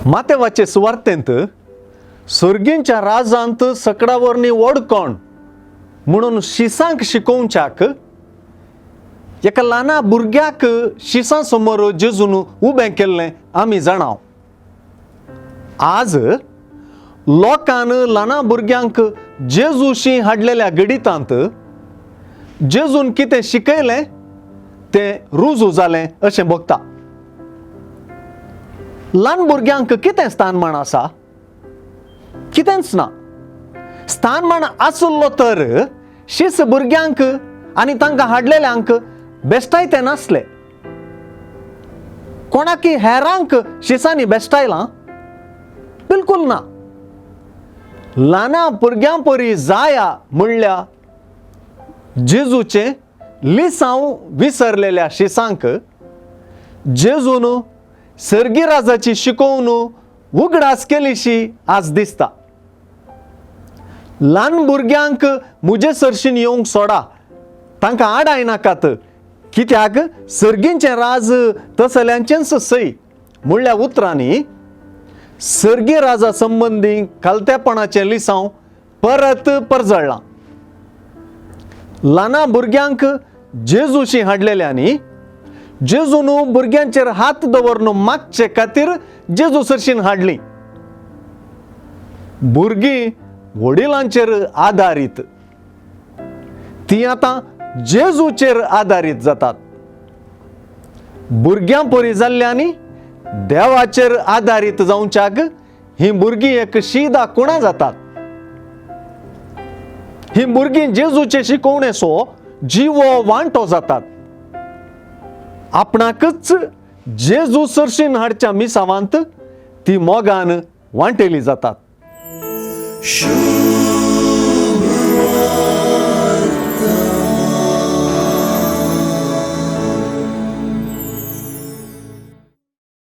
मातेवाचे सुवार्तेंत सर्गींच्या राजांत सकडावरणी वडकोण म्हणून शिसांक शिकोवच्याक एका ल्हाना भुरग्याक शिसां समोर जेजून उबें केल्लें आमी जाणाव. आज लोकान ल्हाना भुरग्यांक जेजूशी हाडलेल्या गडितांत जेजून कितें शिकयलें तें रुजू जालें अशें भोगता. ल्हान भुरग्यांक कितें स्थानमान आसा? कितेंच ना. स्थानमान आसलो तर शीस भुरग्यांक आनी तांकां हाडलेल्यांक बेश्टायते नासले. कोणाकी हेरांक शिसांनी बेश्टायलां? बिलकूल ना. ल्हाना भुरग्यां परी जाया म्हणल्या जेजूचें लिसांव विसरलेल्या शिसांक जेजून सर्गी राजाची शिकोवन उगडास केलीशी आज दिसता. ल्हान भुरग्यांक म्हजे सरशीन येवंक सोडा, तांकां आडाय नाकात, कित्याक सर्गींचें राज तसल्यांचेंच सय म्हणल्या उतरांनी सर्गी राजा संबंदी खालतेपणाचें लिसांव परत परजळ्ळां. ल्हाना भुरग्यांक जेजूशी हाडलेल्यांनी जेजून भुरग्यांचेर हात दवरून मागचे खातीर जेजू सरशीन हाडली. भुरगीं वडिलांचेर आदारीत, ती आतां जेजूचेर आदारीत जातात. भुरग्यां परी जाल्ल्यांनी देवाचेर आदारीत जावच्याक ही भुरगीं एक शिदा कुणा जातात. ही भुरगीं जेजूचे शिकोवणेचो जिवो वांटो जातात. आपणाकच जेजू सरशीन हाडच्या मिसावांत ती मोगान वांटेली जातात. शुभ.